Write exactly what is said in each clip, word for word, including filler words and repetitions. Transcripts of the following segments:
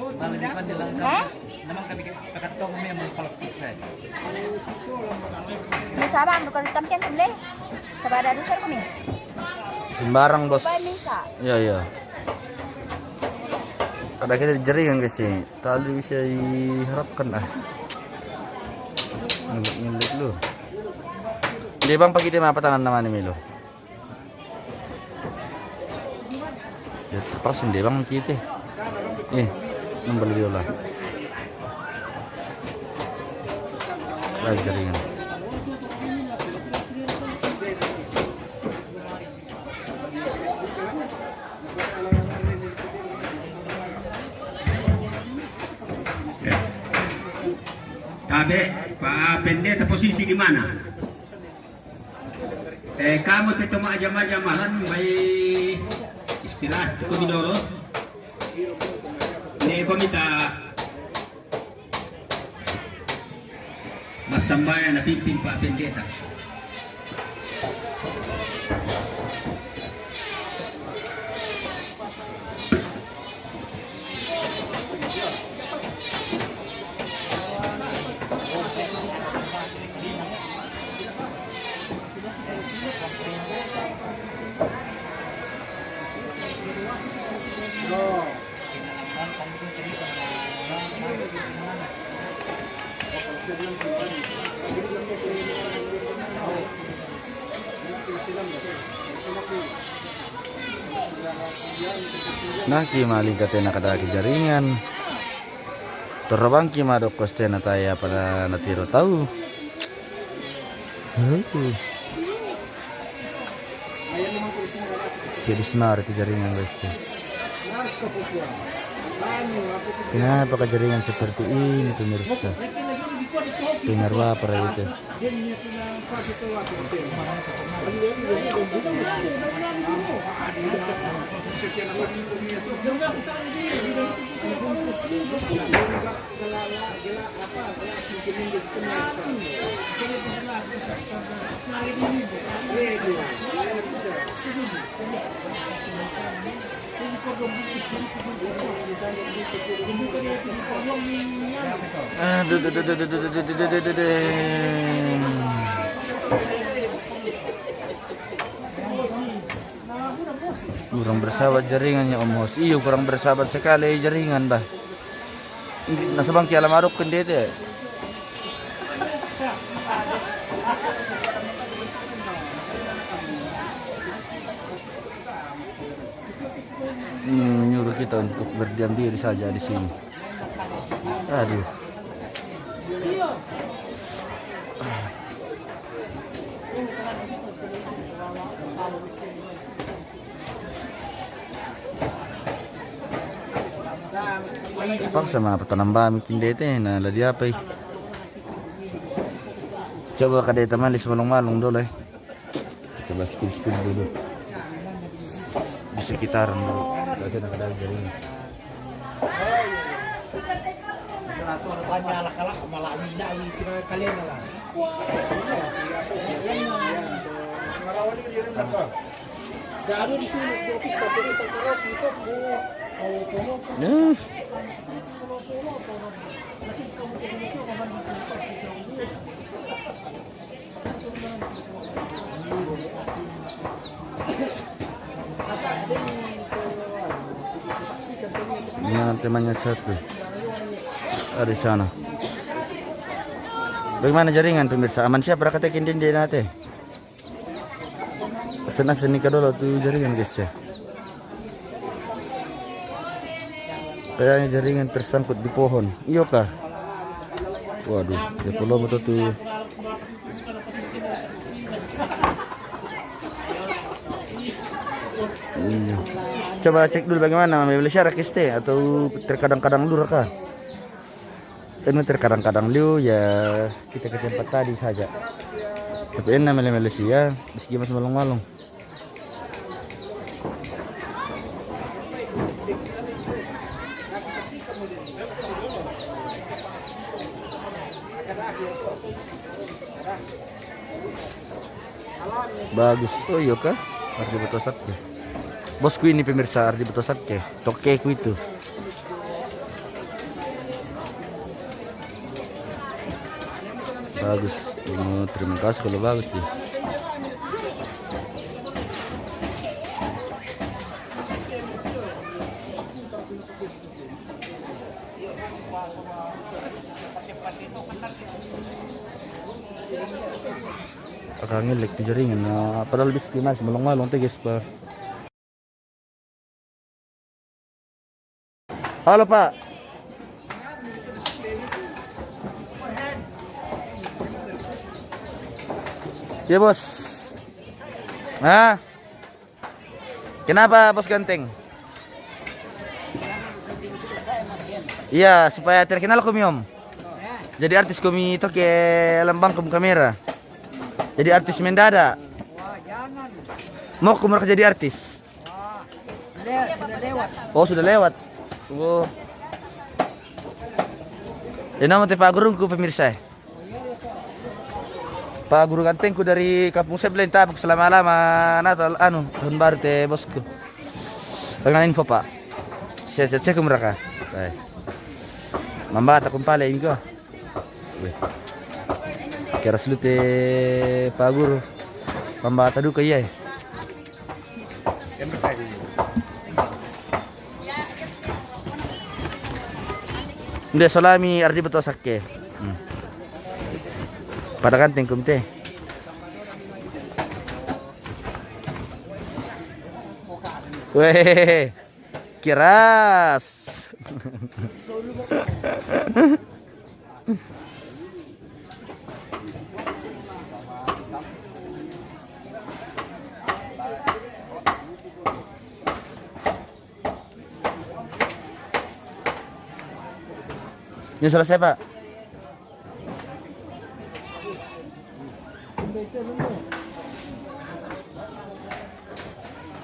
Hah? Ini sama, bukan tampian kami. Sabada dusar kami. Sembarang, Bos. Iya, iya. Ada kita jaringan ke sini. Tali bisa diharapkan, ah. Ngelik-ngelik lu. Dia bang pagi dia apa tangan nama ini, Milo? Ya, pas dia bang kita. Eh, nambah dia lah. Lagi jaringan. Tabe, Pak Pendeta posisi di mana? Eh, kamu tetap aja-aja mahan, mai istirahat ko dulu. Ini ko minta masambaya na pimpin Pak Pendeta. Nah, ki maling katena kada ki jaringan. Terbang ki madok kos tena taya pada natiro tahu. Huh. Jadi senar itu jaringan, guys. Kenapa ke jaringan seperti ini, pemirsa? Dengar apa itu? Aduh, duh, duh, duh. Kurang bersahabat jaringannya, Om Hos. Iyo, kurang bersahabat sekali jaringan, bah. Nasabang ki alamarok kendete. Hmm, menyuruh kita untuk berdiam diri saja di sini. Aduh. Paksa ma apa tanam bami kindete na ladi apa i. Coba kada teman di semalung-malung dulu, eh. Coba spill-spill dulu. Di sekitaran dulu. Kita ada jaring. Banyak anak-anak malah ini kalian lah. Nah. Ini temannya satu. Ada di sana. Bagaimana jaringan, pemirsa? Aman siapa? Rakatekin dinding nate. Senang seni kadolo tu jaringan, guys, ya. Kayaknya jaringan tersangkut di pohon. Iyo kah? Waduh, ya kalau betul tu. Iya. Coba cek dulu bagaimana, Mami, boleh share ke S T atau terkadang-kadang dulu kah? Anu terkadang-kadang liu ya kita ke tempat tadi saja. Tapi enak mele-mele sih ya, meski masih malung-malung. Bagus. Oh, iyo kah? Ardi Botosat ke. Bosku ini pemirsa Ardi Botosat ke. Toke ku itu. Bagus. Oh, terima kasih kalau bagus ya. Akan ngelek di jaringan. Nah, padahal bisa kimas melong-melong tuh guys, Pak. Halo, Pak. Ya, Bos. Nah. Kenapa, Bos Ganteng? Iya, supaya terkenal kami, Om. Jadi artis kami itu ke lambang kami kamera. Jadi artis mendadak. Mau kami jadi artis. Sudah, sudah lewat. Oh, sudah lewat. Oh. Ini nama Pak Gurungku, pemirsa. Pak Guru Gantengku dari Kampung Sebelah, tapuk selama-lama Natal, anu, tahun baru te, Bosku. Dengan info, Pak. Saya cek mereka. Eh. Mamba tak kumpale ingko. Weh. Kira salute Pak Guru. Mamba taduka iya. Nde, salami Ardi beto sakke. Hmm. Pada ganteng kumte. Weh, keras. Ini selesai, Pak.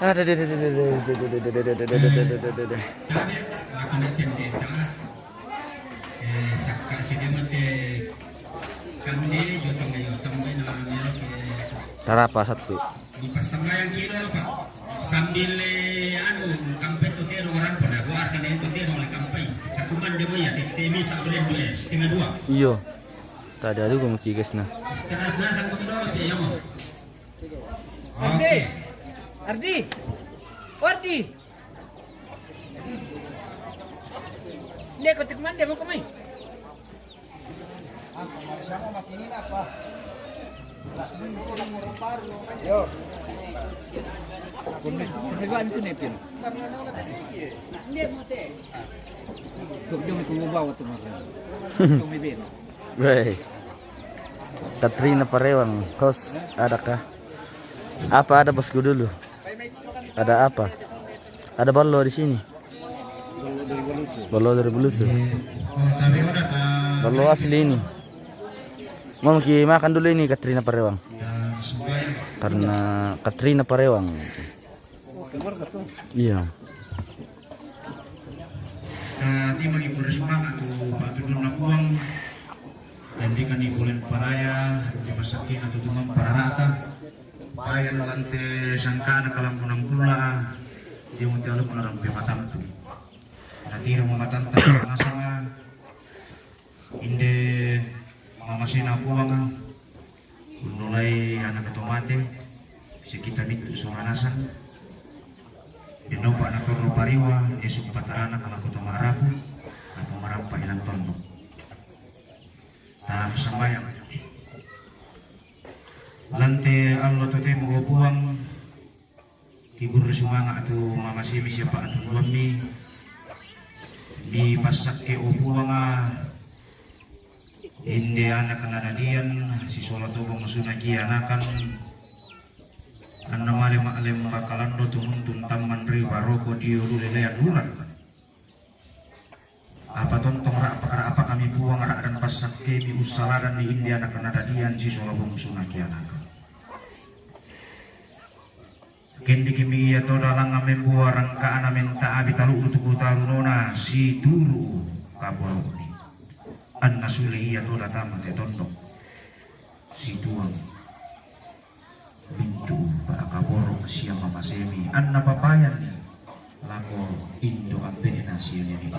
Ada, ada, ada. Tabe, akan pendeta. Eh, sakka sede mate kande jotong ayo tambe na mero ke. Tarapa satu. Di passambayang kilo, Pak. Sambil, eh, anu, kampai tu tiada orang pun, aku arkan itu tiada oleh kampai. Aku mande mo ya, tete mi sa boleh dua, setengah dua. Iyo. Tadi ada gua mesti guys nah. Setengah dua satu kilo, Pak, ya, mau. Ardi. Oke. Ardi. Ardi. Nde, kau tik mande mo kami. Yo. Kau nih, kau nih, kau nih, kau nih. Nde mo te. Tuh, dia mau tunggu bawah tuh, Mas. Tuh, mi beno. Weh. Katrina Parewang, host, adakah? Apa ada, Bosku, dulu? Ada apa? Ada ballo di sini. Ballo dari Belusu. Ballo asli ini. Mau ki makan dulu ini, Katrina Parewang. Karena Katrina Parewang. Iya. Ka timangi pole sumanga' tu pa'tudunna Puang, tandikani pole paraya, ri passakkena tu tumampa rara'ta, payan lante sangka'na kalambunan kulla'a, dio muti alukna rampe matampu. Natiro matanta nasanga, inde mamasena Puang, Unnolai anakna to mate, sekitta mittu sola nasang, dennopa natorro pariwa, esu patarana lako to ma'rapu, tappa marampa ilang tondok. Ta massambayang. Lante allo totemo, o Puang, Kikurre sumanga' tu mamasemi sia pa'tunduammi, mipassakke, o Puanga, inde anakna Nadian, sisola toko musuna kianakan, anna male ma'lemma kalando tumuntun tamman ri baroko dio lule lean uran. Apa tontong ra'pak-ra'pakami Puang, ra'dan passakkemi ussaladanni inde anakna Nadian sisola bungsuna kianakan. Kendekimi ia to dalang amembua rangka'na menta abi talu'du tu kuta runona situru' kaboro'ni. Anna sule ia to datama te tondok situang. Mintu pa'kaboro' sia mamasemi, anna papayanni lako indo' ambe'na sia nene'na.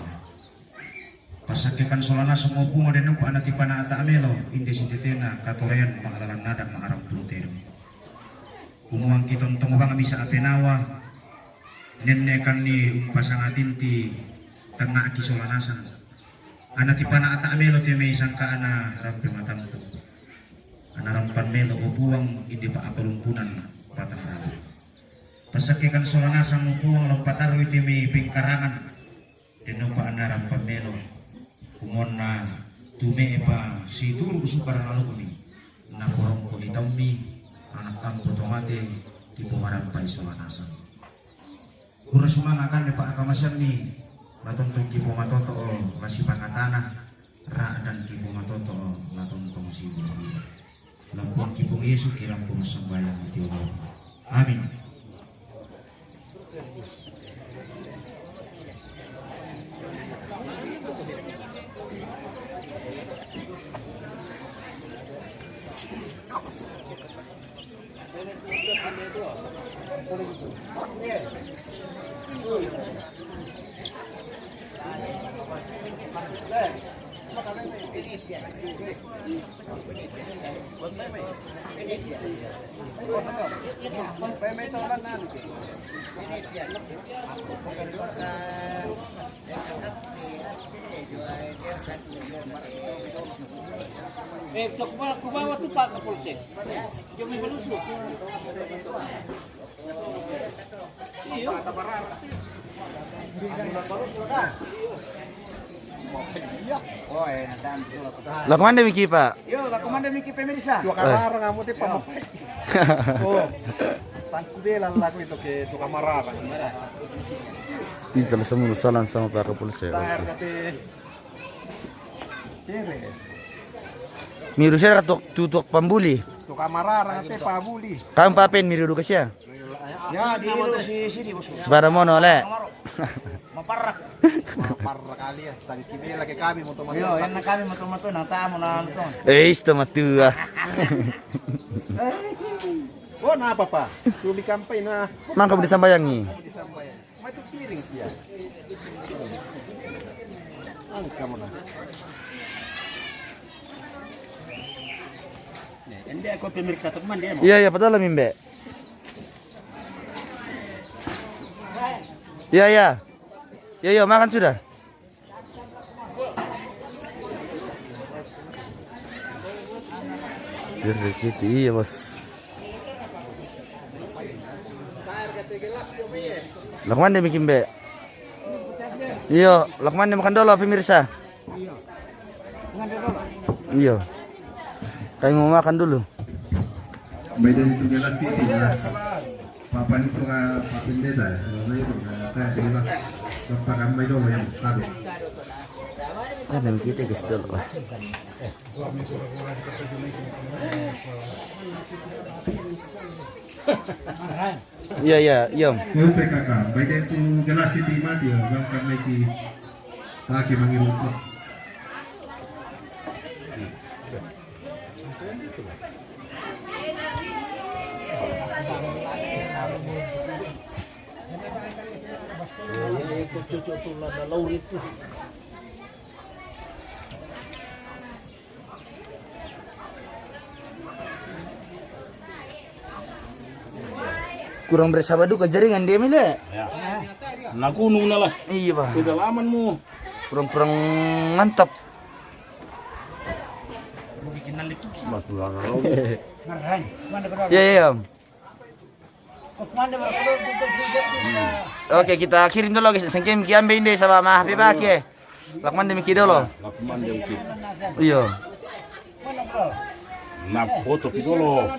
Passakke kan sola naseng mo Puang, de nuppa ana tipana'ta melo, inde sitetena katorean ma'lalan nada ma'arampu tedong. Kumuang ki tontong bang misa apenawa, nennekanni umpasangatinti tengnga'ki sola naseng. Ana tipana'ta melo te mai sangka ana rampe matantu. Ana rampan melo o Puang, inde pa apalumpunan patang rabu. Passakke kan sola naseng mo Puang, la umpatarui te mai pengkarangan. Dennopa annaran pammelo, kumonna tume'pa situru' sukarana lobuni, naporongko' litaummi, ana' ampo to mate, kipomarampai sola naseng. Pura sumanga' kande pa'akamaseanni, la tontong kipomatoto'o la sipangatana, ra'dang kipomatoto'o la tontong siburu-buru. Lampuangki Puang Yesu, kirampo massambayang ti Allah. Amin. Eh, so kubawa, kubawa tu pa' Kapolsek. Jom mi balusu. Iyo. La kumande miki, Pak? Iyo, la kumande miki pemirsa. Tua karara ngamu te pamo. Oh. Tangku bela laku itu ke tua kamarara. Itu lah semua salam sama Pak Kapolsek. Oke. Cere. Miru sera tok tutuak pambuli. Tok amarara te pabuli. Kang papen miru duka sia. Ya, di si sini, Bos. Separa mono le. Maparrak. Maparrak kali ya. Tadi kita lagi kami moto-moto. Yo, enak kami moto-moto, nang tamu, nang tamu. Eh, isto matua. Oh, napa, Pak? Tuli kampai, nah. Mangka disambayangi. Disambayangi. Mai tu piring dia. Angka mo na. Ende aku pemirsa teman dia mo. Iya, iya, padahal mimbe. Iya, iya. Iya, iya, makan sudah. Rezeki iya, Bos. Lakman de bikin be. Iyo, lakman de makan dolo, pemirsa. Iyo. Kami mau makan dulu. Medan itu jelas sih, ya. Papan itu, ah, papan beda, ya. Kalau itu, ah, kayak jelas. Lepas ramai dulu yang satu. Ada yang kita ke situ, Pak. Iya, iya, iya. Yo, P K K. Baik itu jelas sih, mati ya. Bang, kami di pagi manggil. Kurang bersabar duka jaringan dia, Mile. Ya. Nakunung nalah. Iya, Pak. Kedalaman mu. Kurang-kurang mantap. Iya, iya, Om. Oke, kita kirim dulu, guys. Sengkem kiambe inde sama maaf ya, Pak, ya. Lakman demi ki dulu. Lakman demi ki. Iya. Nah, foto ki dulu.